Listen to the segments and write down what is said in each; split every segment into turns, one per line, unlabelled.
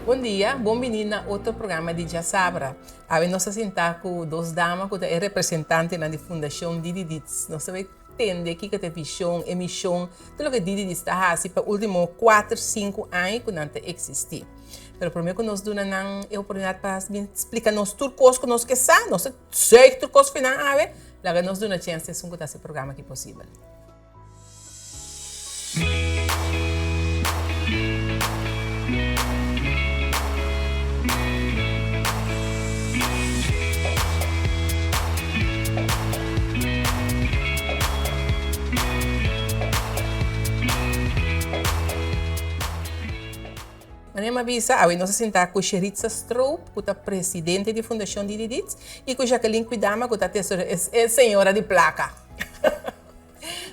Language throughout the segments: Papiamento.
Bon dia, bon bini na otro programa di Djasabra. Awe nos ta sinta ku dos dama ku ta e representantenan di Fundashon Didi Deeds. Nos ta bai tende kiko ta e vishon, e mishon, tur loke Didi Deeds ta hasi pa ultimo kuater, sinku aña ku nan ta eksistí. Pero promé ku nos duna nan e oportunidat pa bin splika nos tur kos ku nos ke sa, nos ta zuig tur kos final awe, laga nos duna chèns esun ku ta hasi e programa aki posibel. Manera mi a bisa, awe nos a sinta ku Sheritza Stroop, ku ta presidente di Fundashon Didi Deeds, i ku Jacqueline Kwidama, ku ta tesorero, e señora di plaka.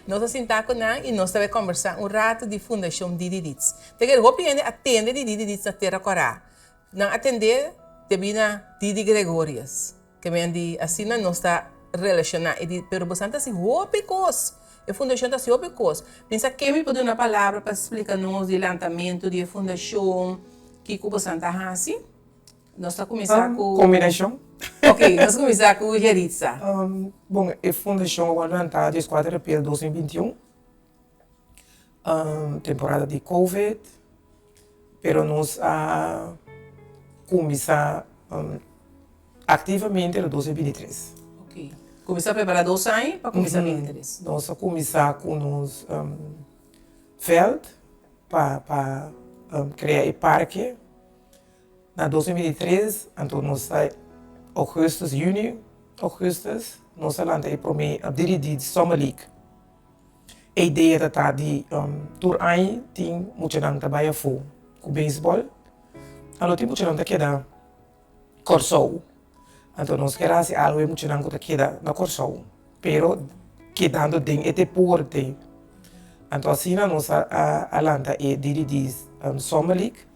Nos a sinta ku nan i nos ta bai kombersá un ratu di Fundashon Didi Deeds. Ta kere hopi hende a tende di Didi Deeds na Tera Kòrá. Nan a tendé debí na Didi Gregorius. Ke men di asina nos ta relashoná e di, pero bosan ta hasi hopi kos. E fundashon ta hasi hopi kos. Pensa ken mi por duna palabra pa splika nos di lantamentu di e fundashon, kiko bosan ta hasi? Nos ta kuminsá ku.
Kombinashon.
Ok, nos kuminsá ku Yaritza.
Bon, e fundashon a wòrdu lantá dieskuater aprel 2021, temporada di covid, pero nos a kuminsá aktivamente na 2023.
Ok, kuminsá prepará dos aña pa kuminsá bintitres.
Nos a kuminsá ku nos vèlt pa krea e parke. Na 2023, anto nos ta augustus, juni, augustus, nos a lanta e prome dirigi Summer League. E idea ta ta di tur aña tin muchanan ta bai afó ku beisbòl, anto tin muchanan ta keda Kòrsou. Anto nos kier hasi algu e muchanan ku ta keda na Kòrsou, pero kedando den e deporte. Anto asina nos a lanta e dirigi Summer League.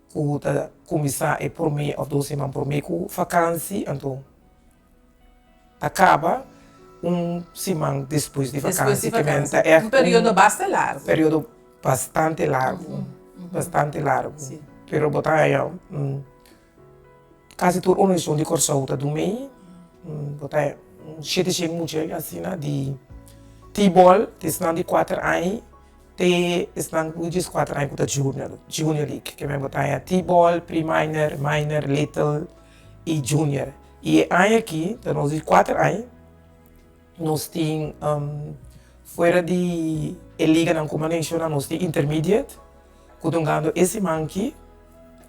Ku ta kuminsá e promé òf dos siman promé ku fakansi, anto ta kaba un siman despues di fakansi.
Despues di fakansi. Un periodo basta largu.
Periodo bastante largu, bastante largu. Pero bo ta haña kasi tur organisashon di Kòrsou ta dun mei, bo ta haña un shete shen mucha asina di T-bòl, te esnan di kuater aña. Te esnan ku dieskuater aña ku ta junior, junior league. Ke men bo ta haña T-ball, pre-minor, minor, little i junior. I e aña aki ta nos di kuater aña, nos tin fuera di e liganan ku mi a menshona nos tin intermediate ku ta hungando e siman aki.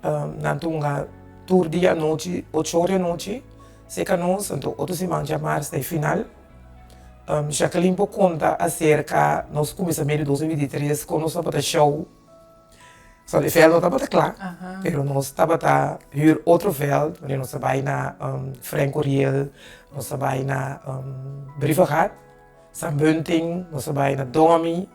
Nan ta hunga tur dia anochi, ocho ora di anochi serka nos, anto otro siman djamars ta e final. Jacqueline por konta aserka nos kuminsamentu di 2023 kon nos tabata show. So e vèlt no tabata kla, pero nos tabata hür otro vèlt, wanneer nos a bai na Frank Curiel, nos a bai na Brievengat, San Bunting, nos a bai na Domi.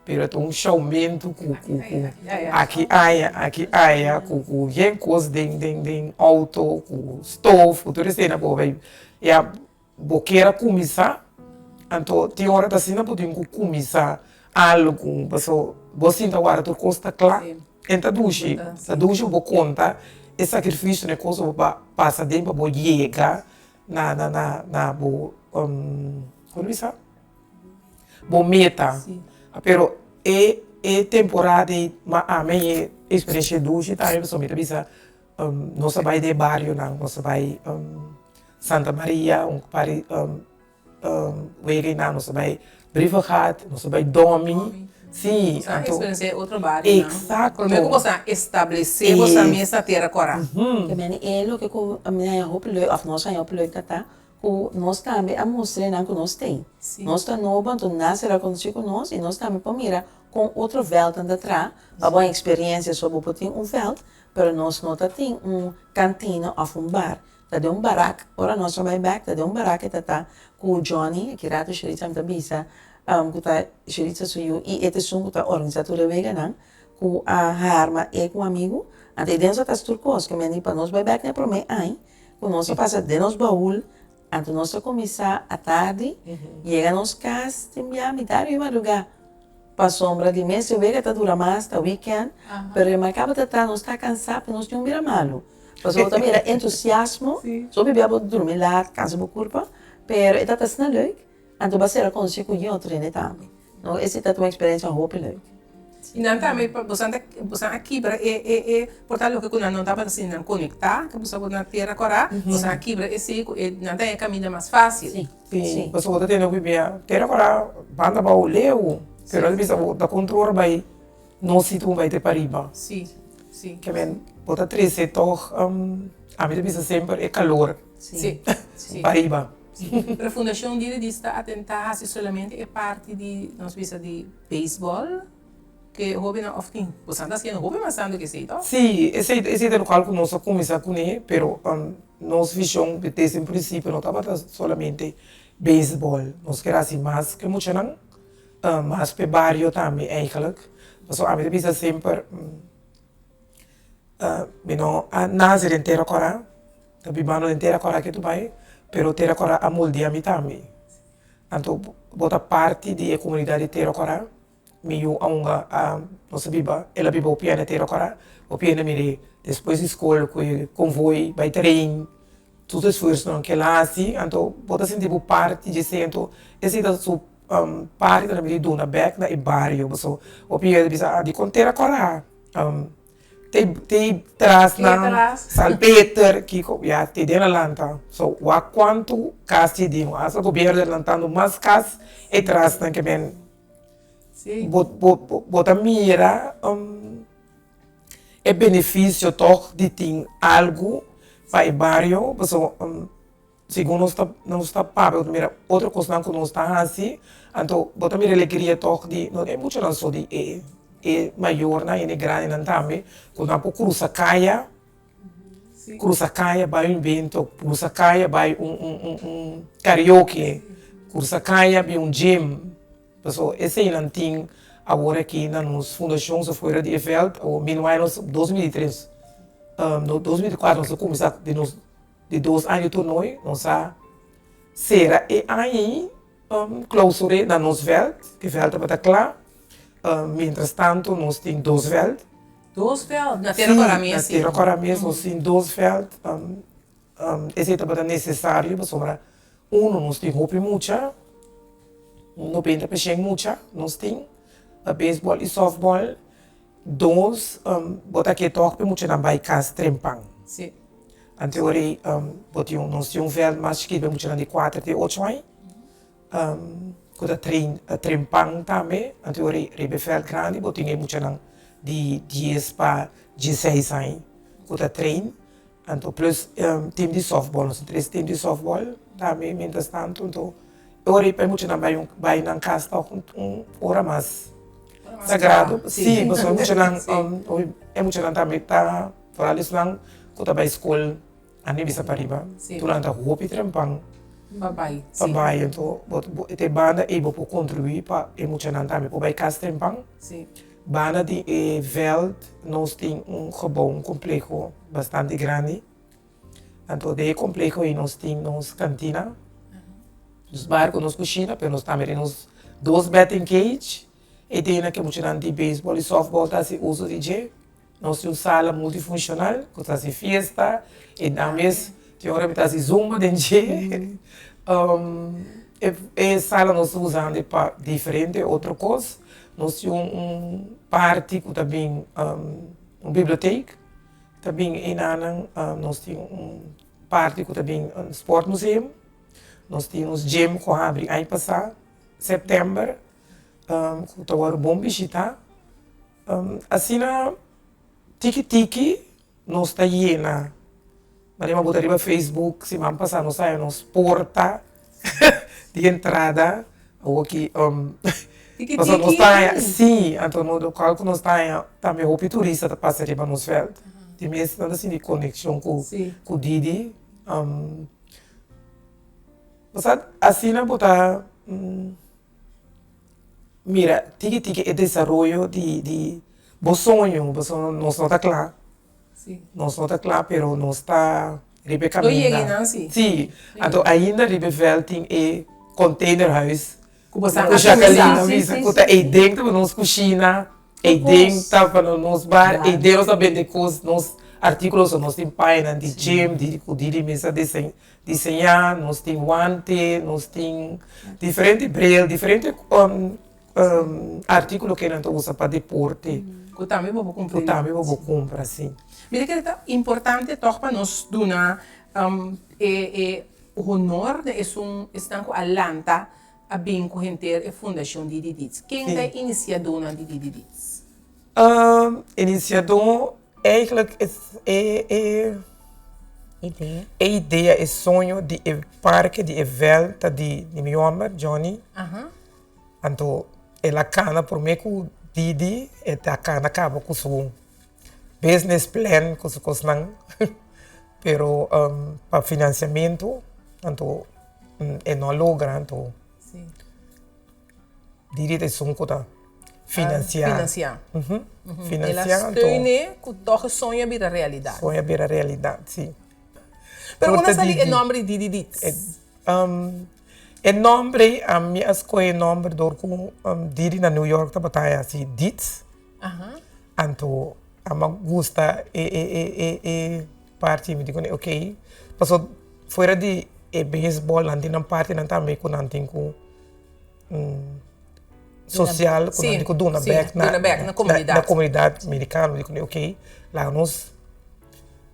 Pero ta un showmentu ku ku ku aki aya aki aya ku ku yen kos den den den auto ku stof ku tur esei bo bai ya bo kier a kuminsá anto tin ora ta asina bo tin ku kuminsá algu paso bo sinta wara tur kos ta kla en ta dushi ta dushi bo konta e sakrifisio na e kos ku bo pasa aden pa bo yega na na na bo komo bisa. bo meta. Pero e e temporada ei ma ami e experiencia dushi tambe pasobra mi ta bisa nos a bai den e barionan, nos a bai Santa Maria un par di wega einan, nos a bai Brievengat, nos a bai Domi, si.
Boso a experiencia e otro barionan.
Exacto.
Prome ku boso a establece boso mes na Tera Kora.
Te meni e loke ku mi haña hopi leuk of nos haña hopi leuk ta ta Ku nos tambe a mustra nan ku nos ten. Nos ta nobo, anto nan sera konosí ku nos i nos tambe por mira kon otro vèltnan ta traha pa bo eksperensia. So bo por tin un vèlt, pero nos no ta tin un kantina òf un bar. Ta den un barak. Ora nos a bai bèk, ta den un barak e ta ta ku Johnny, aki rato Sheritza mi ta bisa ku ta Sheritza su yu i e ta esun ku ta organisá tur e weganan ku a harma e ku amigu. Anto e den sa ta hasi tur kos. Ke mende pa nos bai bèk na e promé aña Ku nos a pasa den nos baul, anto nos a kuminsá atardi, yega nos kas tin bia mitar di madrugá. Pasobra di mes e wega ta dura mas, ta weekend, pero e marcaba ta ta nos ta cansa pero nos tin un bira malo. Pasobra bo ta mira entusiasmo, so bibia bo durmi laat, cansa bo curpa, pero e ta ta asina leuk, anto bo a cera conoci cu yin otro hende tambe. No, esey ta ta un experiencia hopi leuk.
Y nan tambe, boso boso a kibra e e e por ta loke cu nan no tabata sin nan conecta, cu boso a na tera cora, boso a kibra esey cu e nan ta e caminda mas facil.
Si.
Si, pasobra bo ta tende hopi bia, tera kora banda abou leu, pero a bisa bo ta control bai nos si tur bai te pariba.
Si, si.
Ke men bo ta trese tog, ami ta bisa semper e calor
Si, si.
pariba.
Si. Pero Fundacion Diri di sta atenta hasi solamente e parti di, nos bisa di baseball, ke hobennan of tin, bo sa ta haciendo hopi mas tanto ke esey, toh?
Si, esey esey ta locual cu nos a cuminsa cune, pero nos vision desde un principio no tabata solamente baseball, nos kier haci mas cu e muchanan, mas pa e bario tambe eigenlijk, pasobra ami ta bisa semper mi no a nace den Tera Cora, ta bibando den Tera Cora aki Dubai, pero Tera Cora a moldea mi tambe, anto bo ta parti di e comunidad di Tera Cora. Mi yu a hunga a nos a biba, el a biba hopi na Tera Kora, hopi hende mire despues di skol ku e konvoi bai trein, tur su esfuersonan ku el a hasi, anto bo ta sinti bo parti dje esei, anto esei ta su parti ta mira duna bek na e bario, pasobra hopi hende ta bisa ah dikon Tera Kora te tras nan salpeter kiko ya te den a lanta so wak kuantu kas tin den asta gobierno ta lantando mas kas e tras nan ke men. Bo, bo, bo ta mira e beneficio toch di tin algu pa e bario, pasobra segun nos ta nos ta papia bo ta mira otro cosnan cu nos ta haci, anto bo ta mira alegria toch di no e muchanan so di e e mayornan y e grandinan tambe cu nan por cruza caya, cruza caya bay un evento, cruza caya bay un un un karaoke, cruza caya bin un gym. Paso eseinan tin awor aki na nos fundashon so fuera di e veld awor meanwhile nos 2003 no 2004 nos a kuminsá di nos di dos aña di tornoe nos a sera e aña ei klousur'é na nos veld e veld tabata kla mientras tanto nos tin dos veld.
Dos veld? Na Tera Kora mes?
Si na Tera Kora mes nos tin dos veld. Esei tabata nesesario pasobra uno nos tin hopi mucha, un 90 pa shen mucha nos tin pa beisbòl i sòftbòl. Dos, bo ta ke tòg pa e muchanan bai kas trempan. Anto ora ei bo tin un nos tin un vèlt mas chikit pa e muchanan di kuater te ocho aña ku ta train trempan tambe. Anto ora ei riba e vèlt grandi bo tin e muchanan di dies pa dieseis aña ku ta train. Anto plus team di softball, nos tin tres team di softball tambe mientras tanto, anto e ora ei pa e muchanan bai un bai nan kas ta un ora mas sagrado, si pasobra e muchanan e muchanan tambe ta foral esnan ku ta bai skol a ni bisa pariba durante hopi trempan
pa bai
pa bai anto bo te banda ei bo por kontribuí pa e muchanan tambe por bai kas trempan. Banda di e veld nos tin un gebou, un compleho bastante grandi. Anto den e compleho ei nos tin nos cantina, nos bar cu nos cushina, pero nos tambe tin nos dos batting cage. E den ke muchanan di beisbol y softball ta haci uso di dje. Nos tin un sala multifuncional cu ta haci fiesta y nan mes tin ora mi ta haci zumba den dje. E sala nos ta usando pa diferente otro cos. Nos tin un parti cu ta bin un biblioteek ta bin enanan. Nos tin un parti cu ta bin un sportmuseum. Nos tin nos gym cu a habri aña pasa september cu ta worde bon bishita. Asina tiki tiki nos ta yena. Manera bo ta riba Facebook siman pasa nos haya nos porta di entrada awoki pasobra nos ta haya si anto no lokual ku nos ta haya tambe hopi turista ta pasa riba nos vèlt di mes nan ta sinti konekshon ku Didi asina bo ta. Mira tiki tiki e desaroyo di di bo soño pasobra nos no ta kla nos no ta kla pero nos ta riba e kaminda
Lo yega einan si.
Si anto ainda riba e vèlt tin e containerhuis.
Ku bo sa
Ku Jacqueline a bisa ku ta eiden ta pa nos kushina, eiden ta pa nos bar, eiden nos ta bende kos, nos artíkulo, so nos tin pañanan di gym di ku Didi mes a diseñá, nos tin wante, nos tin diferente bril, diferente artíkulo ku nan ta usa pa deporte.
Ku tambe bo por kumpra.
Ku tambe bo por kumpra, si.
Mira kere ta importante tòg pa nos duna e honor na esun esnan ku a lanta a bin ku henter e fundashon di Didits. Ken ta e inisiadónan di Didits?
Inisiadó eigenlijk e e e idea, e soño di e parke, di e vèlt ta di mi hòmber Johnny. Anto el a kana promé ku Didi e ta kana kaba ku su business plan ku su kosnan pero pa finansiamentu anto e no a logra anto Didi ta esun ku ta finansiá.
Finansiá. El a steun'é ku tòg e soño a bira realidat.
Soño a bira realidat, si.
Pero unda sali e nòmber di Didi Dietz?
E nòmber ami a skohe e nòmber dor ku Didi na New York tabata hasi Dietz. Anto a gusta e e e e e parti mi di kuné ok paso fuera di e beisbòl nan tin nan partinan tambe ku nan tin ku sosial ku nan tin ku duna bèk na na komunidat merikano mi di kuné ok laga nos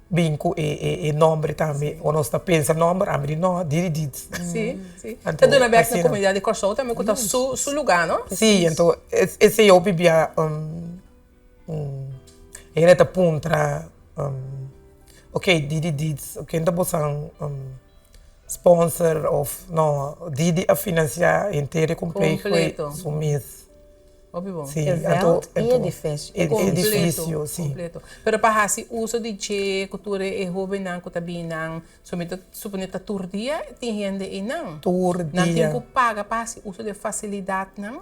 bin ku e e e nòmber tambe ora nos ta pensa nòmber ami di no diri dit.
Sí, sí. Ta duna bèk na komunidat di Kòrsou tambe ku ta su su lugá no?
Sí, anto esei hopi bia hende ta puntra ok didi dit ken ta boso sponsor òf no didi a finansiá henter e kompleho su mes.
Hopi bon.
Sí,
E veld i e edifisio.
E edifisio, sí.
Completo. Pero pa hasi uso di dje ku tur e hobennan ku ta bini nan, so mi ta supone ta tur dia tin hende einan.
Tur dia.
Nan tin ku paga pa hasi uso di e fasilidatnan?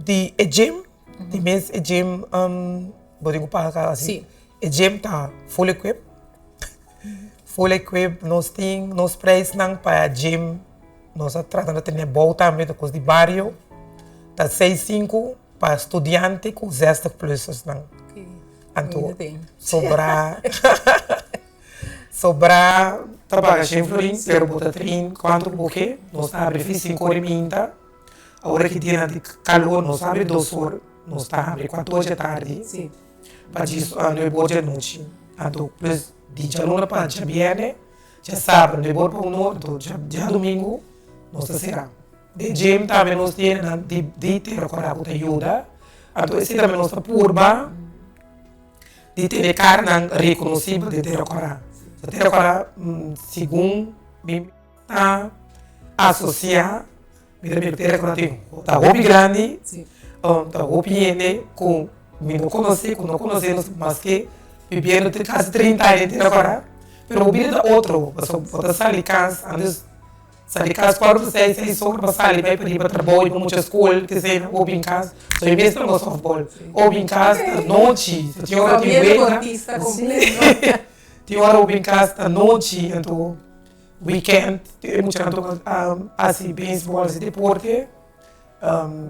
Di e gym, di mes e gym bo tin ku paga si.
Sí.
E gym ta full equip. Full equip, nos tin nos prijsnan pa gym. Nos a trata na tene bou tambe ta kos di bario ta seis sinku pa studiante ku zestig plussers nan. Anto sobra sobra ta paga shen florin pero bo ta train kuantu ku bo ke. Nos ta habri fi sinku ora i minta awor ki dianan di kalor nos ta habri dos or nos ta habri kuater dje tardi pa djis nuebe or dje anochi. Anto plus di djaluna pa djabierne. Djasabra no e bor pa un or, anto djadumingu nos ta sera. Den gym tambe nos tiene nan di di tera kora ku ta yuda, anto esei tambe nos ta purba di tene karanan rekonosibel den tera kora. So tera kora segun mi ta asosia Mi ta mira tera ku nan tin ta hopi grandi, ta hopi hende ku mi no konosé, ku no konosé nos maske bibiendo kasi 30 aña den tera kora, pero bo bida ta otro, pasobra bo ta sali kas, antes sali kas kuater pa seis, seis ora pa sali bai pariba trabou i pa mucha skol kesei bo bin kas, so mi mes ta hunga softball, o bin kas ta nochi, so tin ora tin wega, tin ora bo bin kas ta nochi, anto. Weekend e muchanan tok a hasi beisbol, hasi deporte.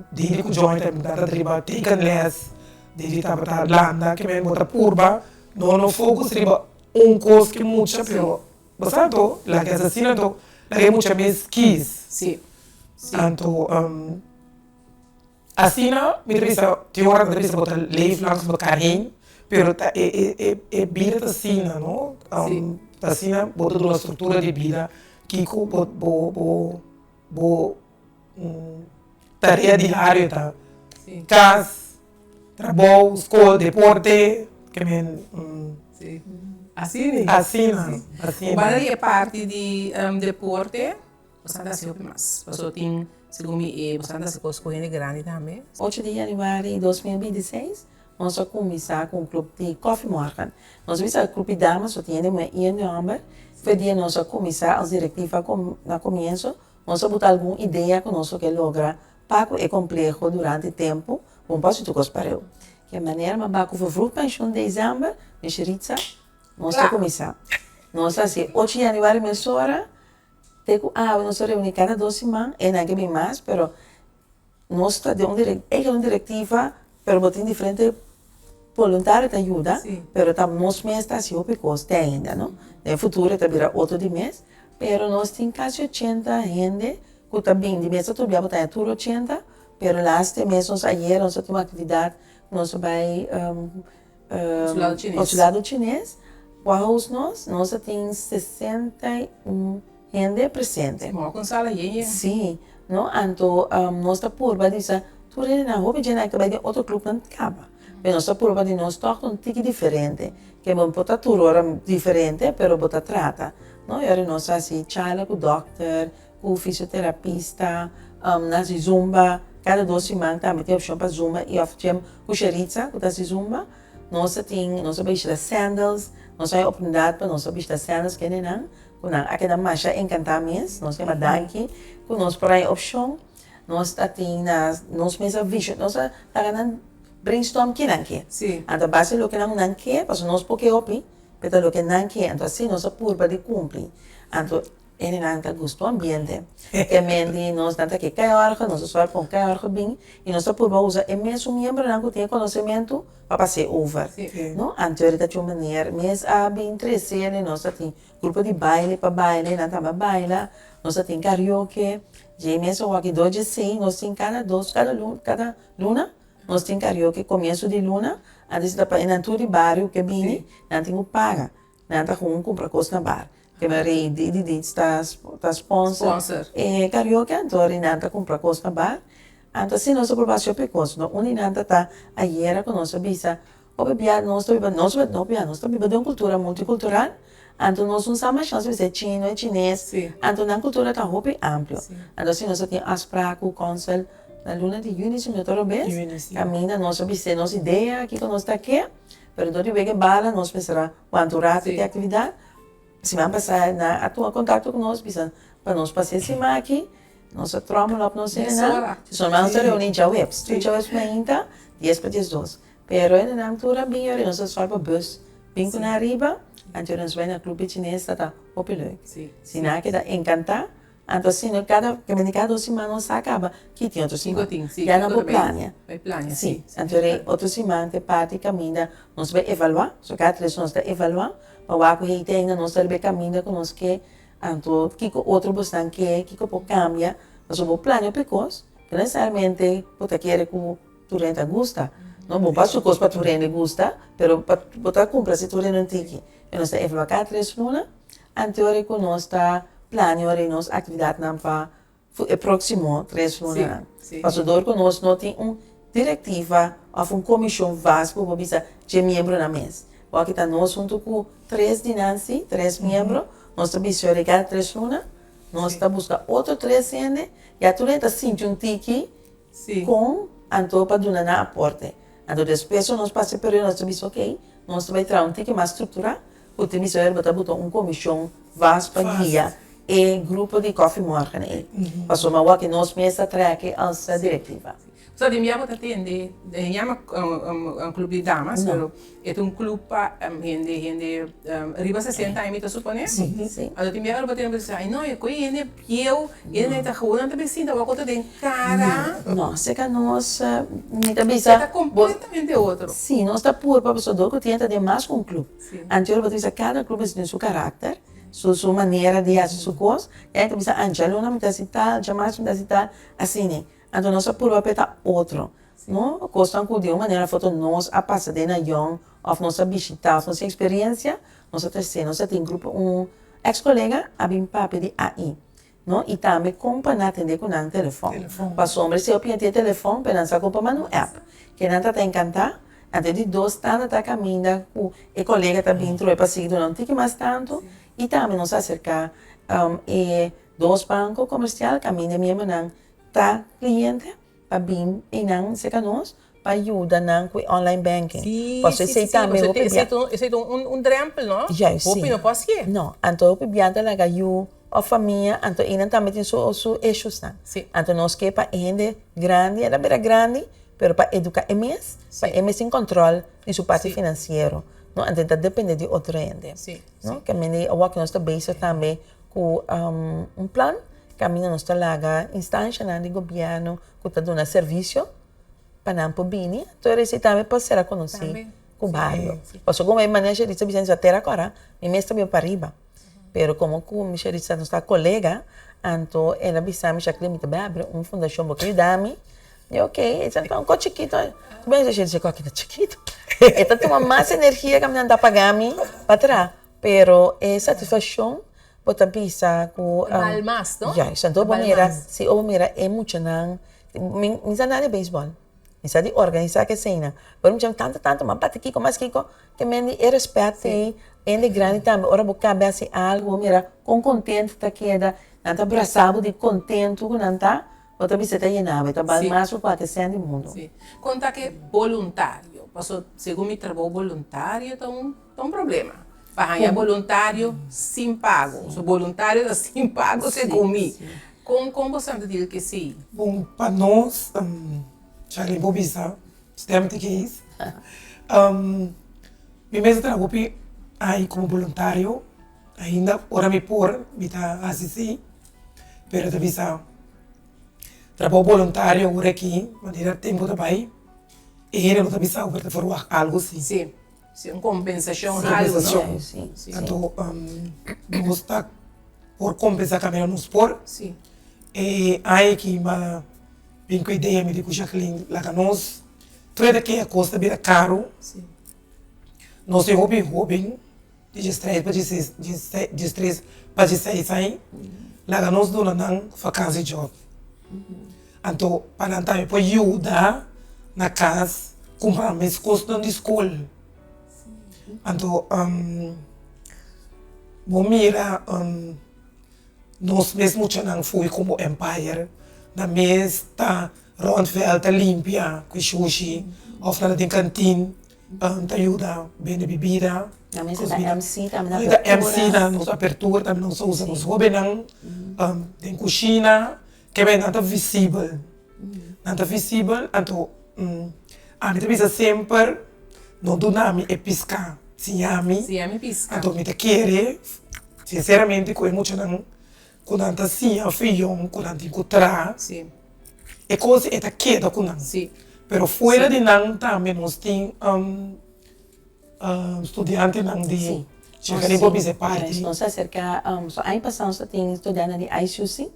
Didi ku Johnny ta tabata riba tekenles, Didi tabata landa, ke men bo ta purba no no focus riba un kos ke mucha pero bo sa anto laga es asina anto laga e mucha mes kies. Anto Asina mi ta bisa, tin ora mi ta bisa bo ta leef langs mekaar heen, pero ta e e e e bida ta asina no, ta asina bo ta duna struktura di bida kiko bo bo bo bo tarea diario ta, kas, trabou, skol, deporte, ke men
Asina,
asina, asina.
Banda di e parti di deporte. Boso ta hasi hopi mas. Pasobra tin, segun mi, e boso ta hasi kos ku hende grandi tambe.
Ocho di januari 2026, nos a kuminsá ku un klup di kòfimòrgen. Nos a bisa klup di damas, so tin hende muhé i hende hòmber. Fe dia nos a kuminsá, als direktiva na komienso, nos a buta algun idea ku nos lo ke logra pa ku e kompleho durante tempu, bon pa hasi tur kos pareu. Ke manera m'a ba ku vervroeg penshun desèmber, Mishi Ritsa, nos ta kuminsá. Nos a hasi ocho januari mesora. Te ku awe nos ta reuní kada dos siman, e nan ke bin mas, pero nos ta den un direk, eigen un direktiva, pero bo tin diferente boluntario ta yuda, pero ta nos mes ta hasi hopi kos te ainda, no. Den futuro e ta bira otro di mes, pero nos tin kasi ochenta hende ku ta bin di mes ta tur bia bo ta haña tur ochenta, pero laste mes nos ayera nos a tuma aktividat, nos a bai Consulado Chines, ku a host nos, nos a tin 61 hende presente.
Moa ku un sala yen yen.
Sí, no, anto nos ta purba di sa tur hendenan, hopi djenan ta bai den otro clubnan kaba, pero nos ta purba di nos tòg ta un tiki diferente, ke bo por ta tur ora diferente, pero bo ta trata, no, y ora nos a hasi charla ku dòkter, ku fisioterapista, nan hasi zumba, kada dos siman tambe tin opshon pa zumba i òf gym ku Sheritza ku ta hasi zumba. Nos a tin, nos a bishita Sandals, nos a haña oportunidat pa nos a bishita Sandals kendenan ku nan a keda masha enkantá mes, nos yama danki ku nos por haña opshon. Nos ta tin na nos mes a visio, nos a laga nan brainstorm ke nan ke. Anto a base di loke nan nan ke, pasobra nos por ke hopi, pero ta loke nan ke, anto asina nos a purba di kumpli. Anto Hendenan ta gusta un ambiente. Ke men di nos nan ta ke kai orga, nos ta sòru pa un kai orga bin i nos ta purba usa e mesun miembronan ku tin e konosementu pa pas'é over. No? Anto ta tin un manera mes a bin trese i nos ta tin grupo di baile pa baile, nan tambe a baila, nos ta tin karaoke, djei mes a wak dos djesei nos tin kada dos kada luna kada luna nos tin karaoke komienso di luna antes ta pa e nan tur di bario ke bini nan tin ku paga. Nan ta gewoon kumpra kos na bar. Ke men rei di di di ta ta sponsor e karaoke anto ri nan ta kumpra kos na bar. Anto asina nos a proba hopi kos. No uni nan ta ta ayera ku nos a bisa hopi bia nos ta biba nos no hopi bia nos ta biba den un kultura multikultural anto nos no sa masha nos a bisa e chino e chines anto nan kultura ta hopi amplio. Anto asina nos a tin afsprak ku konsel na luna di yuni si mi no ta robes kaminda nos a bis'é nos idea kiko nos ta ke. Pero dor di wega e bala nos mester a wanta un rato di actividad. Siman pasa nan a tuma contacto cu nos bisa pa nos pasa e siman aki, nos a trommel op nos hendenan. Si so nos a reuni djaweps, tur djaweps mainta dies pa diesdos. Pero hendenan tur a bin yori nos a sòru pa bus bin cu nan ariba, anto nos bai na Club Chines ta ta hopi leuk. Si nan a keda encanta. Anto asina cada kende cada dos siman nos sa caba ki tin otro siman. Ya nan por plania. Si, anto e otro siman ta e parti caminda nos bai evalua, so cada tres nos ta evalua pa wak ku hey te ainda nos ta riba e caminda ku nos ke, anto kiko otro bosnan ke, kiko por cambia, pasobra bo plania hopi cos, no necesariamente bo ta kere ku tur hende ta gusta, no bo por haci cos pa tur hende gusta, pero bo ta cumpra si tur hende un tiki, y nos ta evalua cada tres luna. Anteori ku nos ta plania ora nos aktividatnan pa e próksimo tres lunanan. Pasobra dor ku nos no tin un direktiva òf un komishon vast ku por bisa dje miembronan mes. Bo aki ta nos huntu ku tres di nan si, tres miembro, nos ta bisa ora kada tres luna nos ta buska otro tres hende, ya tur hende ta sinti un tiki Kon anto pa duna nan aporte. Anto despues nos pasa e periodo nos ta bisa ok, nos ta bai traha un tiki mas strukturá ku tin bisa bo ta buta un komishon vast pa guia e grupo di Koffie Morgen ei. Pasobra awor nos mes ta trèk als direktiva.
So den bia bo ta tende, den yama un club di damas, pero e ta un club pa hende hende riba sesenta aña mi ta supone. Anto tin bia ora bo tende bo ta bisa ay no e koe hende Pieu, e nan ta gewoon nan ta bin sinta wak otro den cara.
No, seca nos, mi ta bisa.
E ta completamente otro.
Si, nos ta purba pasobra dor cu tin ta den mas cu un club. Anterior bo ta bisa cada club tin su caracter, su su manera di haci su cos. Y nan ta bisa ah djaluna mi ta haci tal, djamarts mi ta haci tal, asina. Anto nos a purba pa e ta otro. No, cosnan cu di un manera of otro nos a pasa den na yong of nos a bishita of nos tin experiencia, nos a trece, nos a tin grupo un. Ex colega a bin papia di AI, no, y tambe con pa nan atende cu nan telefon. Pasobra si hopi hende tin telefon, pero nan sa con pa manda un app. Ke nan ta ta encanta, anto di dos tanda ta caminda cu e colega ta bin troe pa sigui duna un tiki mas tanto, y tambe nos a acerca e dos banco comercial caminda e miembronan ta cliente. Pa bin einan serka nos pa yuda nan ku e online banking.
Sí,
Pasobra
sí,
esei
sí,
tambe
pasobra
hopi
esei
bia.
ta un, esei ta un, un drempel, no?
Juist, sí.
Hopi no por hasié.
No, anto hopi bia ta laga yu òf famia, anto einan tambe tin su, su issuesnan.
Sí.
Anto nos ke pa e hende grandi, el a bira grandi, pero pa eduká e mes, pa
Sí.
e mes tin kòntròl di su parti
Sí.
finansiero, no? Anto e ta depende di otro hende.
Sí,
No?
sí.
Ke mende awor ku nos ta bezig tambe. ku un plan kaminda nos ta laga instanshanan di gobièrnu ku ta duna servisio pa nan por bini. Anto esei tambe por sera konosí ku bario. Pasobra komo e manera Sherissa bisa nos a tera kora, mi mes ta biba pariba. Pero komo ku mi Sherissa nos ta kolega, anto el a bisa mi, Jacqueline, mi ta bai abri un fundashon, bo ke yuda mi? Mi ok, e ta un kos chikito. Mi bisa Sherissa, e kos aki ta chikito. E ta tuma mas energia ku mi nan ta paga mi pa traha. Pero e satisfakshon bo ta bisa ku.
Ta bal mas, no?
Juist, anto bo mira, si bo mira e muchanan, mi sa nada di beisbòl. Mi sa di organisá ke eseinan. Pero mi tantu tantu mas bati kiko mas kiko ke men di e rèspèt ei hende grandi tambe ora bo kaba hasi algu bo mira kon kontentu ta keda nan ta brasa bo di kontentu ku nan ta bo ta bisa e ta yena bo e ta bal mas ku kualke sèn di mundu.
Sí. Konta ke boluntario paso segun mi trabou boluntario ta un ta un problema pa haña boluntario sin pago so boluntario ta sin pago segun mi. Kon kon bo sa ta deal ku esei?
Bon, pa nos, Charlene por bisa, stem ta kees. Mi mes a traha hopi aña komo boluntario, ainda ora mi por mi ta hasi esei, pero ta bisa trabou boluntario ora aki manera tempu ta bai e hende no ta bisa bo ta ferwagt algu si.
Si, si un kompensashon algu no?
Si, anto nos ta. Por kompensá kaminda nos por.
Sí.
E aña aki m'a bin ku idea, mi di ku Jacqueline, laga nos trata ke e kos ta bira karu.
Sí.
Nos tin hopi hóben di diestres pa dieseis, diestres pa dieseis aña, laga nos duna nan vakansiejòb. Anto pa nan tambe por yuda na kas kumpra mes kosnan di skol. Anto bo mira nos mes muchanan fui como empire nan mes ta rond veld ta limpia cu shushi of nan ta den canteen ta yuda bende bibida.
Nan mes ta MC tambe
na apertura. MC na nos apertura tambe nos ta usa nos hobennan den cushina Kebei nan ta visibel, nan ta visibel anto ami ta bisa semper no duna mi e piská, siña mi, anto mi ta kere sinseramente ku e muchanan ku nan ta siña fiyon ku nan tin ku traha e kos e ta keda ku nan, pero fuera di nan tambe nos tin. Studiantenan di Chicani por bisa e parti.
Nos a aserka, so aña pasá nos ta tin studiantenan di ICUC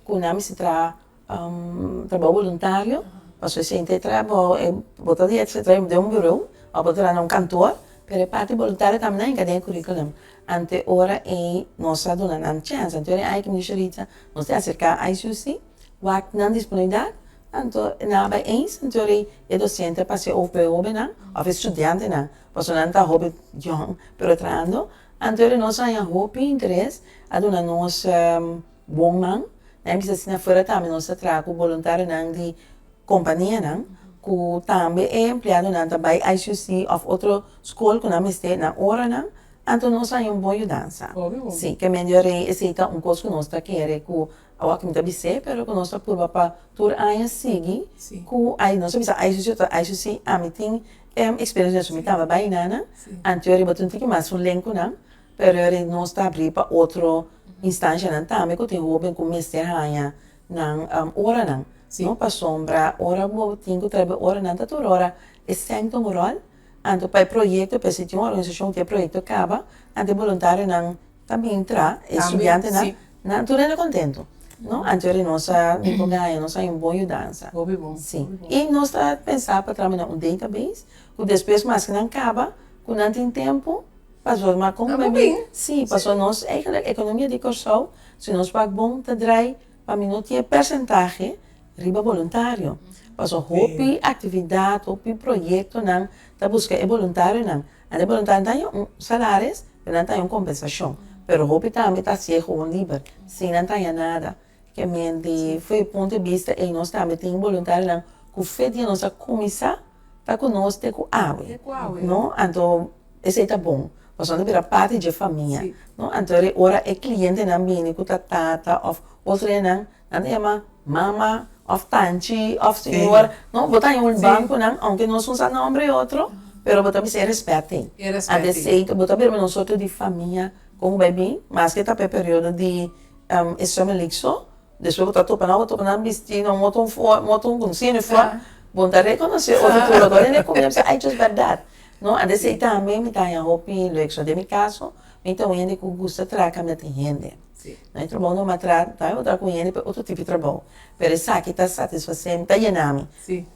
ku nan mester traha trabou boluntario pasobra esei ta e trabou bo ta di traha den un buró òf bo ta traha na un kantor pero e parti boluntario tambe nan hinka den e curriculum. Anto e ora ei nos a duna nan chèns anto e aña ku mi Sherita nos a aserka ICUC wak nan disponibilidat Anto nan a bai eens, anto rei e docente a pas'e over pa e hobennan of e studiantenan, pasobra nan ta hoben yong pero trahando, anto rei nos a haña hopi interes, a duna nos bon man, nan a bisa asina afuera tambe nos ta traha ku boluntarionan di kompanianan ku tambe e empleadonan ta bai ICUC of otro skol ku nan mester nan oranan, anto nos a haña un bon yudansa. Si, ke medio rei esei ta un kos ku nos ta kere ku Awor mi ta bis'é, pero ku nos ta purba pa tur aña sigui ku ai nos ta bisa ai susi otro ai susi ami tin experiencia su mi taba bai nana anto riba tin tiki mas un len ku nan pero eri nos ta abri pa otro instancianan tambe ku tin hoben ku mester haña nan oranan no pasobra ora bo tin ku traha bo oranan ta tur ora e sèn ta un ròl anto pa e proyekto p'esei tin un organisashon ku tin e proyekto kaba anto e boluntarionan Ta bin tra e studiantenan, nan tur hende contento, no? Anto ri nos a bin por gaña, nos a haña un bon yudansa.
Hopi bon.
Si. I nos ta pensa pa traha un database ku despues maske nan kaba, ku nan tin tempu pasobra ma kon
Nan por bin.
Si, pasobra nos eigenlijk ekonomia di Kòrsou, si nos wak bon ta drai pa mi no tin e persentahe riba boluntario. Pasobra hopi aktividat, hopi proyektonan ta buska e boluntarionan. Nan e boluntario ta haña un salaris, pero nan ta haña un kompensashon. Pero hopi tambe ta hasié gewoon liber, sin nan ta haña nada. Ke men di for e punto di bista ei nos tambe tin boluntarionan ku fe dia nos a kuminsá ta ku nos te ku awe, no? Anto esei ta bon, pasobra nan ta bira parti dje famia, no? Anto ora e klientenan bini ku ta tata òf otro hendenan Nan ta yama mama of tanchi of señor. No, bo ta haña un ban ku nan, aunke nos no sa nomber e otro, pero bo ta bisa e respet ei.
E respet ei.
Ante esei bo ta bira un sorto di famia Kon ku bai bin, maske ta pa e periodo di e Summer League so, despues bo ta topa nan, bo topa nan bisti na un otro un otro un sin uniform, bo no ta rekonosé otro tur otro hende ku mi a bisa ay djos bèrdat. No, antes esei tambe mi ta haña hopi leuk. So den mi kaso mi ta un hende ku gusta traha kaminda tin hende. No e trabou normal traha, tambe bo traha ku hende pa otro tipo di trabou, pero esaki ta satisfasé mi, ta yena mi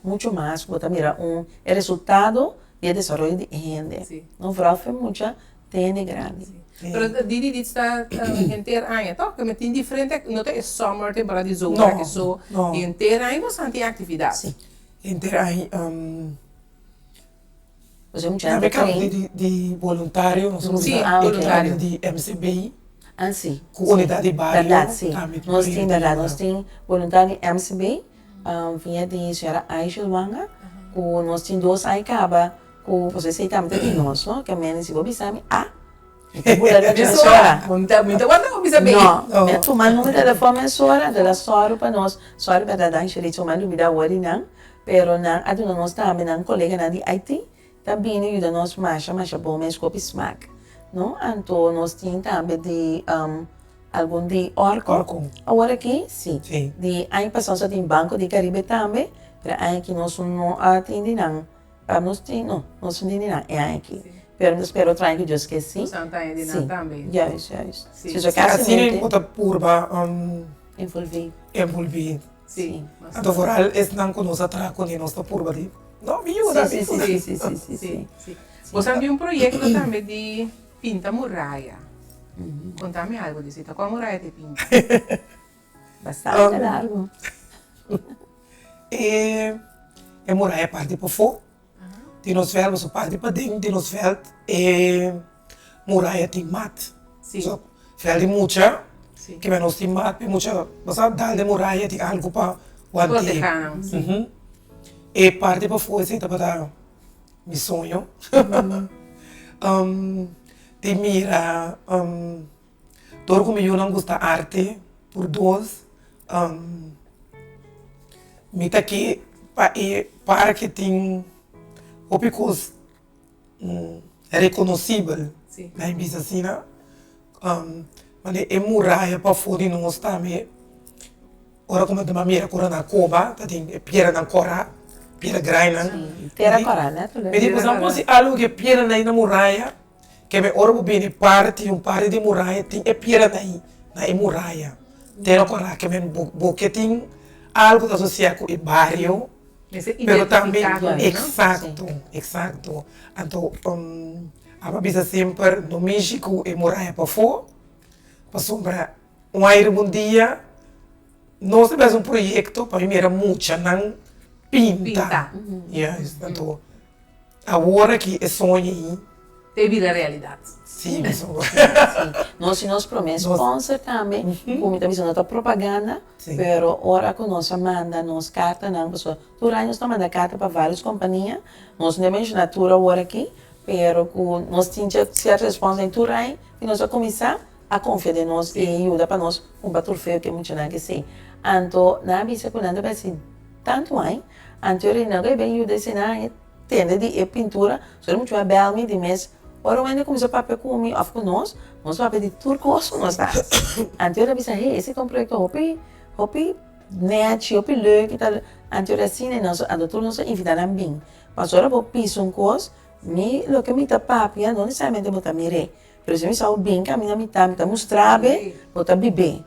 mucho mas ku bo ta mira un e resultado di e desaroyo di e hende. No, vooral for e mucha te hende grandi.
Pero Didi dit ta henter aña toch? Ke tin diferente, no ta e summer temporada di zomer aki so, henter aña boso tin actividad.
Henter aña. Tambe cambio di boluntario, nos usa e cambio di MCB cu unidad di bario.
Nos tin berdad, nos tin boluntario di MCB via di señora Aisha Luanga cu nos tin dos aña caba cu pasobra esey tambe ta di nos no, ke men si bo bisa mi a mi ta bula riba dje mesora.
Mi ta wanta bo bisa mi.
No, mi a tuma numero di telefon mesora, anto el a sòru pa nos, sòru berdad Aisha Ritz, mi a lubida awor di nan. Pero nan a duna nos tambe nan koleganan di IT ta bini yuda nos masha masha bon mes ku hopi smak no. Anto nos tin tambe di algun di Orco awor aki si di aña pasá nos a tin Banco di Caribe tambe pero aña aki nos no a tin di nan nos tin no nos no tin di nan e aña aki pero mi ta spera otro aña ku Dios ke si si juist juist si so
Asina bo ta purba
envolvi
envolvi. Sí. Anto vooral esnan ku nos a traha kuné nos ta purba di no mi yuda mi yuda.
Sí, sí, sí, sí, sí, sí.
Bo sa di un proyekto tambe di pinta muraya. Konta mi algu di esei. Ta kua muraya te pinta?
Bastante largu.
E e muraya parti pafó di nos vèlt, pasobra parti paden di nos vèlt e muraya tin mat. So vèlt di mucha kiba nos tin mat pa e mucha bo sa dal den muraya tin algu pa want'é. E parti pafó esei tabata mi soño di mira dor ku mi yunan gusta arte tur dos mi ta ke pa e parke tin hopi kos rekonosibel na e bisa asina manera e muraya pafó di nos tambe ora ku mi a mira ku nan a koba ta tin e piedranan kòrá piedra grainan mi di boso nan por hasi algu ku e piedranan ei na muraya Keme ora bo bini parti un parti di muraya tin e piedra ei na e muraya tera kora keme bo ke tin algo ta asosia ku e bario pero tambe eksakto eksakto anto abo a bisa semper no mishi ku e muraya pafó pasobra un aire un dia nos ta bes un proyekto pa mi mira muchanan pinta anto. Awor aki e soño ei.
Te bira realidat.
Sí, mi soño.
Sí. Nos tin nos promé sponsor tambe, ku mi ta bisa no ta propaganda, pero ora ku nos a manda nos kartanan, pasobra tur aña nos ta manda karta pa vários kompania, nos no a menshoná tur awor aki, pero ku nos tin sierto respons den tur aña i nos a kuminsá a konfia den nos i yuda pa nos kumpra trofeo ku e muchanan ke esei. Anto nan a bisa ku nan ta bai hasi Tantu ai, anto e Reinaldo e ben yuda esei nan a tende di e pintura, so e muchu a bel mi di mes, ora un hende kuminsá papia ku mi òf ku nos, nos papia di tur kos ku nos ta hasi. Anto el a bisa, hey, esei ta un proyekto hopi, hopi nèchi, hopi leuk i tal, anto el asina, anto tur nos a invitá nan bin. Pasobra ora bo pisa un kos, mi loke mi ta papia no nesesariamente bo ta mir'é. Pero si mi sa bo bin caminda mi ta, mi ta mustra be, bo ta bib'é.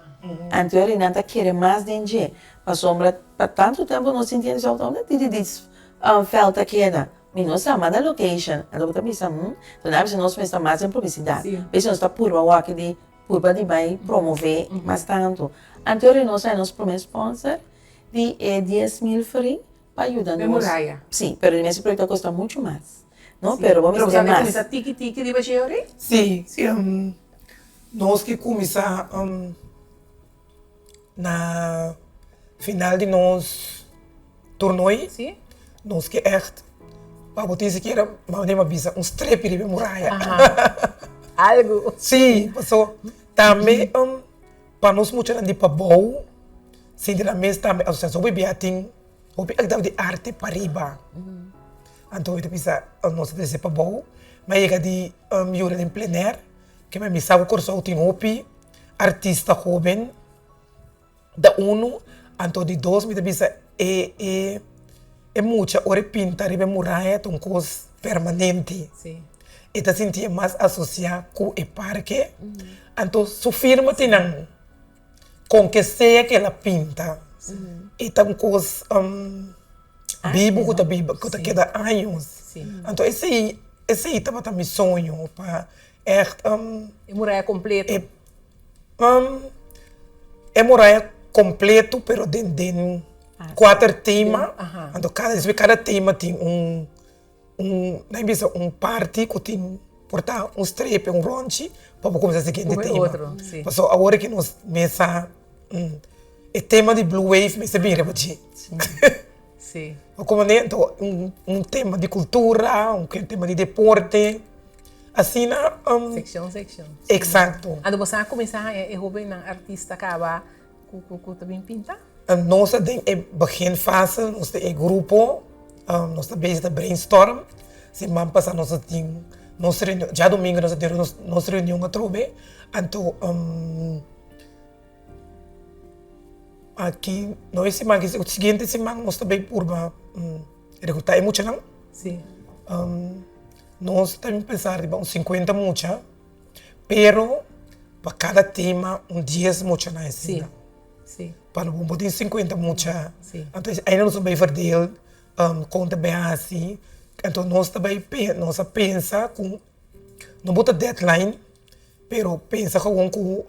Anto e nan ta kere mas den dje. Pasobra pa tantu tempo nos sinti hende sa unda di di veld ta keda. Mi no sa, manda location. Anto bo ta bisa, hm, anto nan a bisa nos mester mas den publicidad. P'esei nos ta purba wak di purba di bai promove mas tantu. Anto e nos a nos prome sponsor di e 10,000 florin pa yuda nos.
E muraya.
Si, pero di mes e proyecto a costa mucho mas. No, pero bo
mester
mas.
Pero bo cuminsa tiki tiki riba dje ori?
Si, nos ke cuminsa na final di nos tornooi, nos ke echt, pa bo tin sikiera, mama bisa un strepi riba e muraya.
Algu.
Si, paso tambe pa nos muchanan di pabou sinti nan mes tambe asosiashon hopi bia tin hopi actividad di arte pariba anto mi ta bisa nos ta trese pabou mi a yega di yura den plenair. Ke mi sa ku Kòrsou tin hopi artista hóben, ta unu, anto di dos mi ta bisa e e e mucha ora e pinta riba e muraya ta un kos permanente. E ta sinti e mas asosiá ku e parke, anto su firma tin nan kon ke sea ke el a pinta e ta un kos bibu ku ta biba ku ta keda años. Anto esei esei tabata mi soño pa ègt
E muraya kompleto.
E muraya kompleto pero den den kuater tema anto kada despues kada tema tin un un nan bisa un parti ku tin por ta un strepe un rònchi pa bo kuminsá siguiente tema pasobra awor ki nos mesa e tema di blue wave mester bin riba dje Como anto un tema di cultura, un tema di deporte, asina.
Seccion, seccion.
Exacto.
Anto boso a cuminsa haña e hobennan artista caba cu ta bin pinta?
Nos ta den e beginfase, nos ta e grupo, nos ta bezig ta brainstorm. Siman pasa nos a tin nos reunion, djadomingo nos a tin nos reunion atrobe, anto. Aki no e siman aki, siguiente siman nos ta bay purba recruta e muchanan.
Si.
Nos ta pensa riba un sinkuenta mucha, pero pa kada tema un dies muchanan asina.
Si.
Pa no bo tin sinkuenta mucha.
Si.
Anto ainda nos ta bay verdeel kon ta bay hasi, anto nos ta bay nos a pensa ku no bo ta deadline. Pero pensa gewoon ku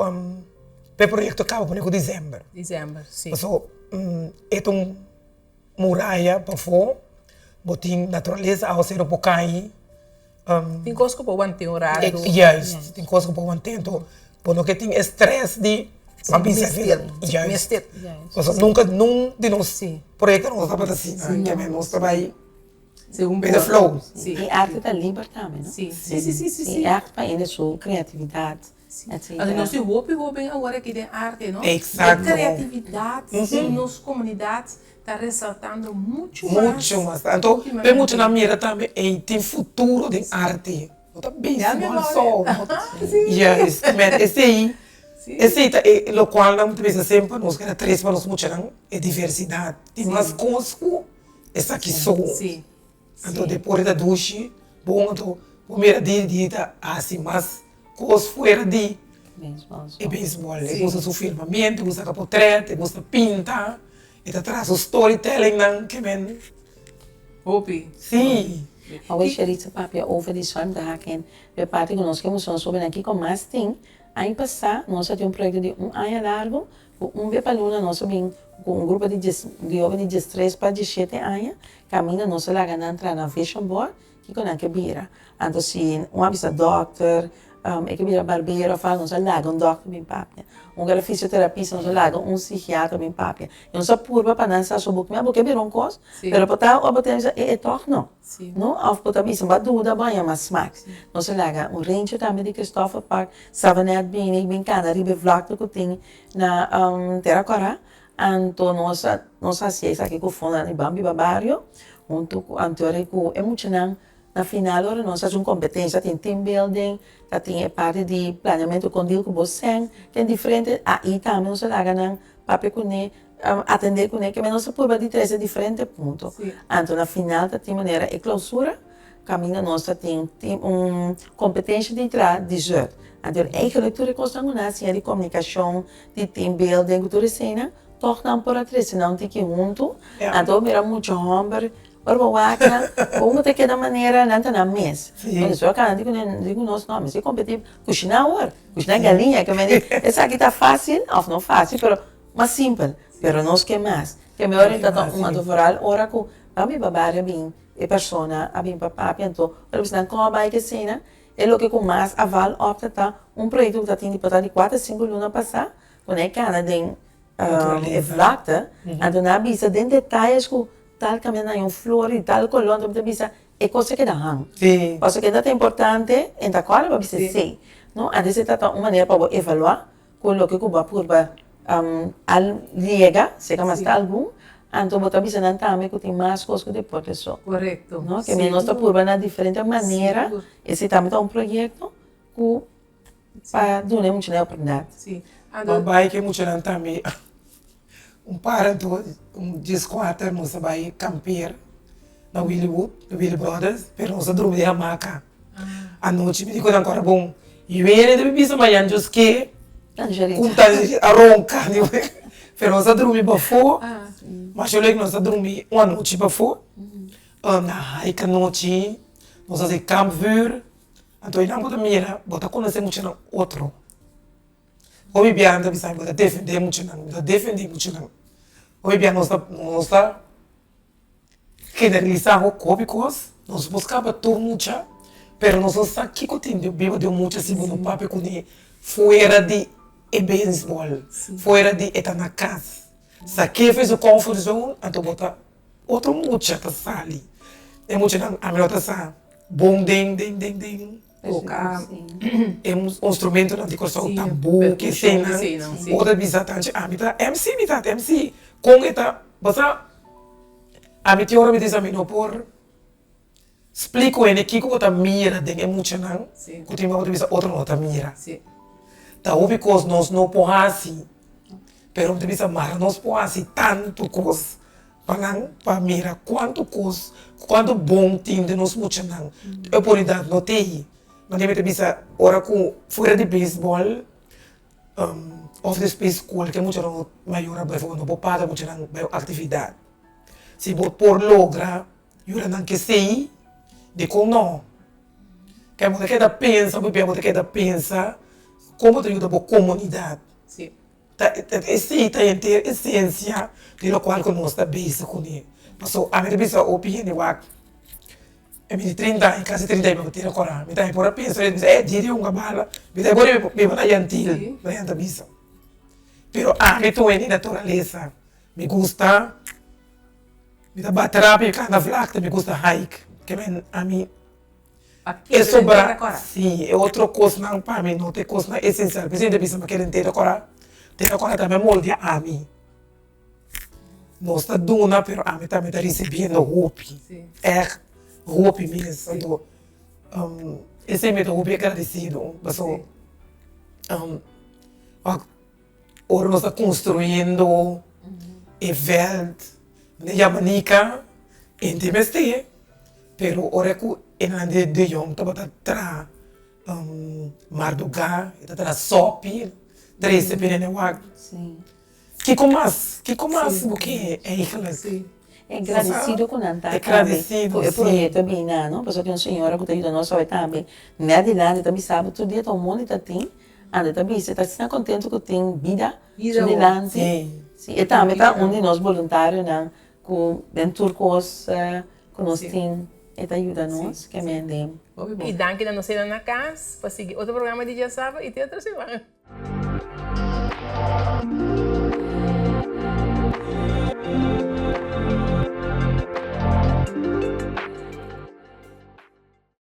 p'e proyekto kaba pone ku december.
December, si.
Paso e ta un muraya pafó, bo tin naturalesa, awaseru por kai.
Tin kos ku por want'é un ratu.
Juist, tin kos ku por want'é. Anto bo no ke tin e strès di a bisa
Juist.
Paso nunka nun di nos proyekto nos tabata asina, nos ta bai.
Segun
With the flow.
Sí.
E arte ta liber tambe, no?
Sí. Sí, sí, sí, sí, sí.
E arte pa hende su creatividad, etcetera.
Anto nos tin hopi hoben awor aki den arte, no?
Exacto.
E creatividad den nos comunidad ta resaltando mucho mas.
Mucho mas. Anto pe muchanan mira tambe ey tin futuro den arte. No ta baseball so. Juist. Men esey, esey ta e locual nan ta bisa semper nos keda tres pa nos muchanan e diversidad. Tin mas cos cu. Esaki so. Anto deporte ta dushi, bon anto bo mira di di ta hasi mas kos fuera di e beisbòl. E gusta su firmamentu, e gusta saka potrèt, e gusta pinta, e ta traha su storytellingnan ke men.
Hopi.
Si.
Awe Sheritza papia over di sòi mi ta hak en e parti ku nos ke mustra nos hobennan kiko mas tin. Aña pasá nos a tin un proyekto di un aña largu Ku un be pa luna nos a bin ku un grupo di djes di hoben di diestres pa diesshete aña, kaminda nos a laga nan traha nan vision board, kiko nan ke bira. Anto si un a bisa dòkter, e ke bira barbero òf algu, nos a laga un dòkter bin papia. Un ke era fisioterapista, nos a laga un sigiatra bin papia. I nos a purba pa nan sa so bo bo ke bira un kos, pero por ta ora bo ta bisa e e tòg no. No, òf bo ta bisa bo a duda bo a yama smak. Nos a laga un renchi tambe di Christoffer Park, Savanet bini bin kana riba e vlakte ku tin na Tera Kòrá. Anto nos a nos a hasi esaki ku fondonan di Ban Biba Bario huntu ku anto ku e muchanan na final ora nos hasi un kompetensia tin team building, ta tin e parti di planeamentu kon deal ku bo sèn, tin diferente ai tambe nos a laga nan papia kuné atendé kuné ke nos a purba di trese diferente punto. Anto na final ta tin manera e klousura kaminda nos ta tin un kompetensha di traha dessert. Anto eigenlijk tur e kosnan ku nan a siña di komunikashon, di team building ku tur eseinan tòg nan por a trese nan un tiki huntu. Anto bo mira mucha hòmber ora bo wak nan bo ta keda manera nan ta nan mes. Pasobra nan di ku nos no mester kompetí kushiná awor, kushiná galiña ke men di esaki ta fásil òf no fásil pero Mas simpel, pero nos ke mas. Ke mi ora ta un anto vooral ora ku pa mi babaria bin e persona a bin pa papia anto ora bisa nan kon a bai ke esena e loke ku mas a val op ta ta un proyekto ku ta tin di por ta di kuater sinku luna pasa ku nan e kana den e vlakte anto nan a bisa den detayes ku tal kaminda nan un flor di tal kolor anto mi ta bisa e kos a keda han pasobra keda ta importante en ta kòrda pa bisa esei no antes e ta ta un manera pa bo evaluá Ku loke ku bo a purba al yega, seka mas ta algun, anto bo ta bisa nan tambe ku tin mas kos ku deporte so.
Korekto.
No, ke nos ta purba na diferente manera, esei tambe ta un proyekto ku pa duna e muchanan e oportunidat.
Bo bai ku e muchanan tambe un par anto un dieskuater nos a bai kampeer na Willywood, Willy Brothers, pero nos a drumi den hamaka. Anochi mi di ku nan kora bon yuene ta bisa mañan Dios ke ku ta a ronka pero nos a drumi pafó masha lek nos a drumi un anochi pafó na hike anochi nos a hasi kampvuur anto einan bo ta mira bo ta konosé muchanan otro hopi biaha nan ta bisa mi bo ta defendé muchanan mi ta defendé muchanan hopi biaha nos ta nos ta. Generalisá hopi kos, nos por skapa tur mucha, pero nos no sa kiko tin den biba di un mucha si bo no papia kuné fuera di e beisbòl, fuera di e ta na kas. Sak'é for su comfort zone, anto bo ta otro mucha ta sali. E muchanan ami no ta sa bon den den den den
Toka
e instrumentonan di Kòrsou, tambú, kesenan, bo ta bisa tanchi ami ta MC mi ta MC, kon e ta, bo sa. Ami tin ora mi ta bisa mi no por splika hende kiko bo ta mira den e muchanan ku tin bo ta bisa otro no ta mira. Ta hopi kos nos no por hasi pero mi ta bisa mara nos por hasi tantu kos pa nan pa mira kuantu kos kuantu bon tin den nos muchanan. E oportunidat no t'ei. Manera mi ta bisa ora ku fuera di beisbòl Of despues kualke muchanan mayor a bai for no por paga muchanan bai un aktividat. Si bo por logra yuda nan kesei, dikon no? Ke bo ta keda pensa, bo ta keda pensa kon bo ta yuda bo komunidat. Ta esei ta henter esensia di lokual ku nos ta bezig kuné. Pasobra ami ta bisa hopi hende wak. E mi di trinta aña, kasi trinta aña mi tira kora. Mi tambe por a pensa, mi bisa, eh, djiri hunga bala. Mi tambe por biba na Yantil, na Yanta bisa. Pero ami ta un di naturalesa. Mi gusta, mi ta bati rapi, mi kanda vlakte, mi gusta hike. Ke men ami e sobra, si, e otro kosnan pa mi no ta e kosnan esensial. P'esei mi ta bisa mi a keda den tera kora. Tera kora tambe a moldia ami. Nos ta duna pero ami tambe ta ricibiendo hopi, echt hopi mes. Anto esei mi ta hopi agradecido pasobra ora nos ta construyendo e veld na Yamanica hende mester pero ora cu e nan de Jong tabata traha marduga e ta traha sopi trece bini na wak. Kiko mas? Kiko mas bo ke eigenlijk?
Sí. E gradesido ku nan ta tambe ku e proyekto a bini na no, pasobra tin un señora ku ta yuda nos awe tambe nèt dilanti ta bisa bo tur dia ta un mondi ta tin, anto e ta bisa e ta asina kontentu ku tin bida su dilanti. Sí, e tambe ta un di nos boluntarionan ku den tur kos ku nos tin e ta yuda nos ke mende.
I danki na nos hende na kas pa sigui otro programa di Djasaba i te otro siman.